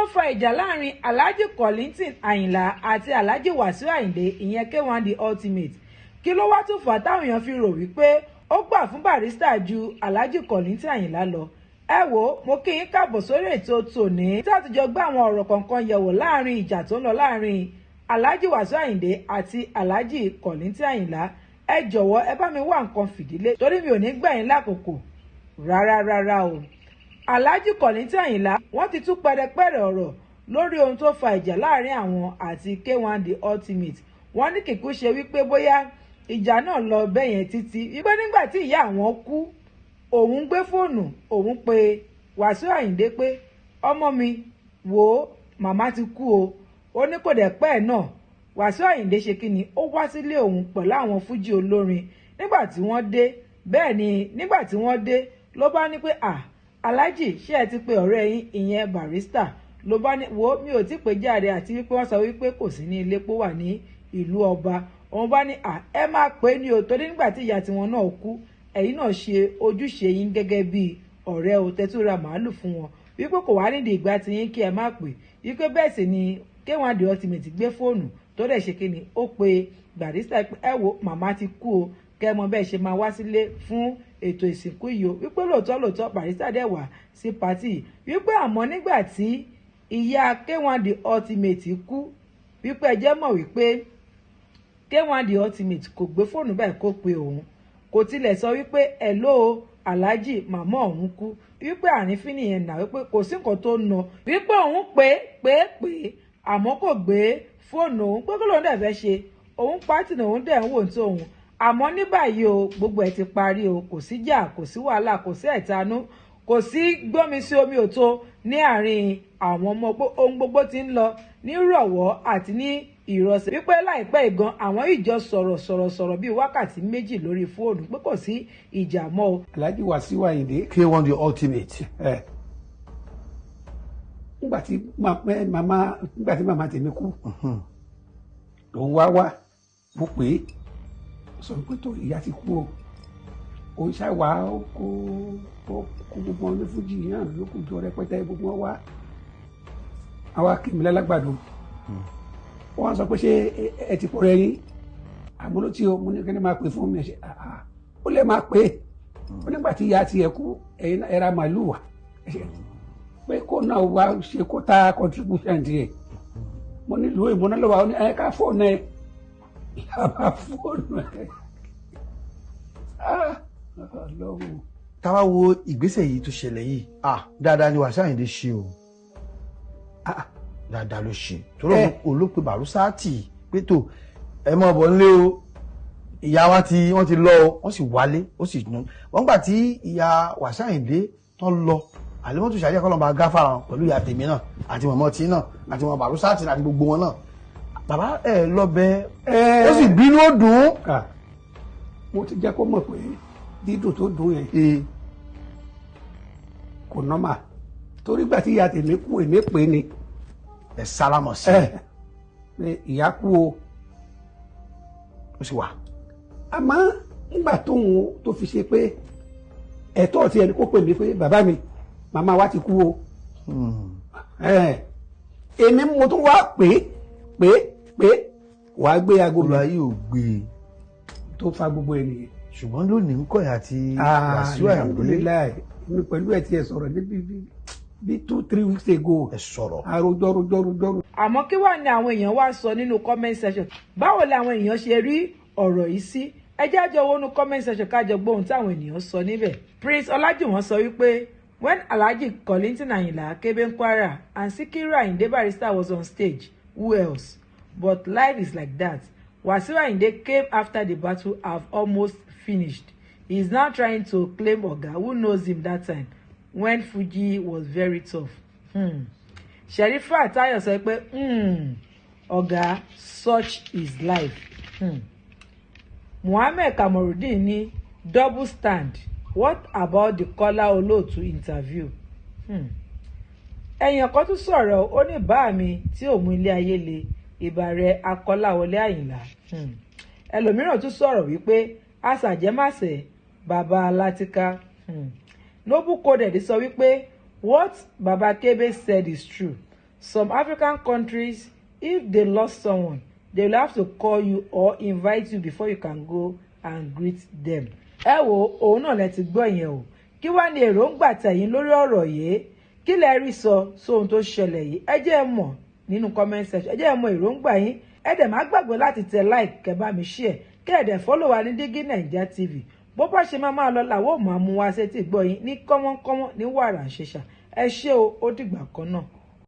Ló fa ìjà láàrin Alhaji Kollington Àyìnlá àti Alhaji Wasiu Ayinde, ìyẹn K1 The Ultimate? Kí ló wá tún fà á táwọn èèyàn fi rò wípé ó gbà fún Barrister ju Alhaji Kollington Àyìnlá lọ? Ẹ wo, mo kí yín káàbọ̀ sórí ètò tòní tí a ti jọ gbé àwọn ọ̀rọ̀ kọ̀ọ̀kan yẹ̀wò láàrin ìjà tó ń lọ láàrin Alhaji Wasiu Ayinde àti Alhaji Kollington Àyìnlá. Ẹ jọ̀wọ́, ẹ bá mi wá nǹkan fìdí lé, torí mi ò ní gbà yín lákòókò rárá rárá o. Alhaji Kollington Àyìnlá, wọ́n ti tú pẹrẹpẹrẹ ọ̀rọ̀ lórí ohun tó fa ìjà láàrin àwọn àti K1 The Ultimate. Wọ́n ní kìkú ṣe wípé bóyá ìjà náà lọ bẹ́yẹn títí, wípé nígbà tí ìyá àwọn kú, òun gbé fóònù, òun pe Wàsíù Àyìndé pé, "Ọmọ mi, wò ó, màmá ti kú o." Ó ní kò dẹ̀ pẹ́ náà, Wàsíù Àyìndé ṣe kí ni, ó wá sílé òun pẹ̀lú àwọn fújì olórin. Nígbà tí wọ́n dé, bẹ́ẹ̀ ni, nígbà tí wọ́n dé ló bá ní pé, "À, Aláàjì, ṣé ẹ ti pe ọ̀rẹ́ yín, ìyẹn Barrister?" Ló bá ní, "Wo, mi ò tí pè jáde, àti wípé wọ́n sọ wípé kò sí ní ilé, pó wà ní ìlú ọba." Òun bá ní, "À, ẹ máa pè é ní o, torí nígbà tí ìyá tiwọn náà kú, ẹ̀yin náà ṣe ojúṣe yín gẹ́gẹ́ bí ọ̀rẹ́ o, tẹ́tù ra màálù fún wọn, wípé kò wá nídìí ìgbà tí yín kí ẹ má pè." Wípé bẹ́ẹ̀ sì ni K1 The Ultimate gbé fóònù, tó dẹ̀ ṣe kíni, ó pe Barrister pé, "Ẹ wo, màmá ti kú o, kẹ́ mọ bẹ́ẹ̀ ṣe máa wá sílé fún ètò ìsìnkú yìí o." Wípé lóòótọ́ lóòótọ́, Barrister dẹ̀ wá sí party. Wípé àmọ́ nígbà tí ìyá K1 The Ultimate kú, wípé ẹ jẹ́ mọ̀ wípé K1 The Ultimate kò gbé fóònù báyìí kó pe òun, kò tilẹ̀ sọ wípé, "Hello Alhaji, màmá òun kú." Wípé àrífín nìyẹn nà, wípé kò sí nǹkan tó ń nà, wípé òun pé pé pé, àmọ́ kò gbé fóònù òun, pé kí lóun dẹ̀ fẹ́ ṣe, òun pàtì ní òun dẹ̀ ń wò ní tòun. Àmọ́ ní báyìí o, gbogbo ẹ̀ ti parí o, kò sí jà, kò sí wàhálà, kò sí ẹ̀tanú, kò sí gbómi sí omi òtó ní àárín àwọn ọmọ, pé ohun gbogbo ti ń lọ ní rọ̀wọ́ àti ní ìrọsẹ̀, wípé láìpẹ́ ìgan àwọn ìjọ sọ̀rọ̀ sọ̀rọ̀ sọ̀rọ̀ bíi wákàtí 2 lórí fóònù, pé kò sí ìjà mọ́ o. Alhaji Wasiu Ayinde. K1 The Ultimate. Ẹ nígbà tí màmá tèmi kú, lòun wá wá, mo pè é, sọ pé tó ìyá ti kú o, òun ṣàwá, ó kó ó kó gbogbo wọn ní fújì náà ló kù jọ rẹpẹtẹ, gbogbo wọn wá, àwa kì mí lálágbàdo. Wọ́n sọ pé, "Ṣé ẹ ti pọ̀ rẹ yín àmúlò tí o?" Mo ní kí ni máa pè fún mi. Ṣe ó lè máa pè é? Ó nígbà tí ìyá tiẹ̀ kú, ẹ̀yin ẹ ra màálù wá pé kó náà wá ṣe quota contribution tiẹ̀. Mo nílùú ìmúná lọ́wọ́, àwọn ẹ ká fóònù ẹ làbá fóònù ẹ. Ọlọ́run. Tá bá wo ìgbésẹ̀ yìí tó ṣẹlẹ̀ yìí, ah, dáadáa ni Wàsíù Àyìndé ṣe o. Dáadáa ló ṣe, torí olópe Bàrúsátì pé tó ẹ mọ̀ bọ̀ nílé o, ìyá wa ti wọ́n ti lọ o, wọ́n sì wálé, ó sì nù wọ́n. Gbà tí ìyá Wàsíù Àyìndé tán lọ, àlẹ́mọ́tò ṣàjẹ́ kọ́ lọ́n bá gáfàrà wọn pẹ̀lú ìyá tèmi náà àti mọ̀mọ́ tí náà àti mọ̀ Bàrúsátì àti gbogbo wọn náà. Bàbá ẹ lọ bẹ, ó sì bínú, ó dùn ún. Mo ti jẹ́ kó mọ̀ pé dídùn tó dùn yẹn kò normal, torí gbà tí ìyá tèmi kú, èmi pè é ni. Ẹ sálámọ̀ sí. Ẹ ìyá kú o. Ó sì wà. Àmọ́ nígbà tóun tó fi ṣe pé ẹ̀tọ́ ti ẹni kó pè mí pé, "Bàbá mi, màmá wa ti kú o." Èmi mo tún wá pé pé pé wàá gbé aago mi. Olùwà yóò gbé e. Tó fa gbogbo ẹ nìyẹn. Ṣùgbọ́n lónìí ń kọ̀yà àti Wàsíù Àyìndé. Alhamdulillahi, èmi pẹ̀lú ẹ̀ tiẹ̀ sọ̀rọ̀ níbi bí 2-3 weeks ago. Ẹ sọ̀rọ̀. Àròjọ rojọ rojọ. Àmọ́ kí wàá ní àwọn èèyàn wá sọ nínú comment section? Báwo ni àwọn èèyàn ṣe rí ọ̀rọ̀ yìí sí? Ẹ jẹ́ àjọ wọnú comment section, kájọ gbóhùn táwọn ènìyàn sọ níbẹ̀. Prince Ọlájùwọ̀n sọ wípé, "When Alhaji Kollington Ayinla Kebe Kwara and Sikiru Ayinde Barrister was on stage, who else? But life is like that. Wasiu Ayinde came after the battle have almost finished. He is now trying to claim oga who knows him that time when Fuji was very tough." Sherifa Tayo sọ pé, "Ọ̀gá, such is life." Muhammed Kamorudeen ní, "Double stand. What about the Kola Olóòtú interview?" Ẹ̀yàn kan tún sọ̀rọ̀, ó ní, "Bá mi tí ò mú ilé ayé le, ìbà rẹ̀ Akọ́láwọlé Àyìnlá." Ẹlòmíràn tún sọ̀rọ̀ wípé, "Àṣàjẹmàṣẹ bàbá Látìká." Noble Coded sọ wípé, "What Baba Kebe said is true." Some African countries, if they lost someone, they will have to call you or invite you before you can go and greet them. Ẹ wo, òun náà lẹ ti gbọ́ yẹn o. Kí wá ní èròǹgbà tẹ̀yin lórí ọ̀rọ̀ yìí? Kí lẹ rí sọ sóhun tó ṣẹlẹ̀ yìí? Ẹ jẹ́ ẹ mọ̀ nínú comment section. Ẹ jẹ́ ẹ mọ̀ èròǹgbà yín. Ẹ dẹ̀ má gbàgbé láti tẹ like, kẹ́ bá mi share, kẹ́ ẹ dẹ̀ follow wa ní Dígí Naija TV. Bó bá ṣe máa máa lọ làwọn ò máa mú wá sétí gbọ́ yín ní kọ́mọ́kọ́mọ́ ní wàrà ṣẹṣà. Ẹ ṣé o, ó dìgbà kan náà.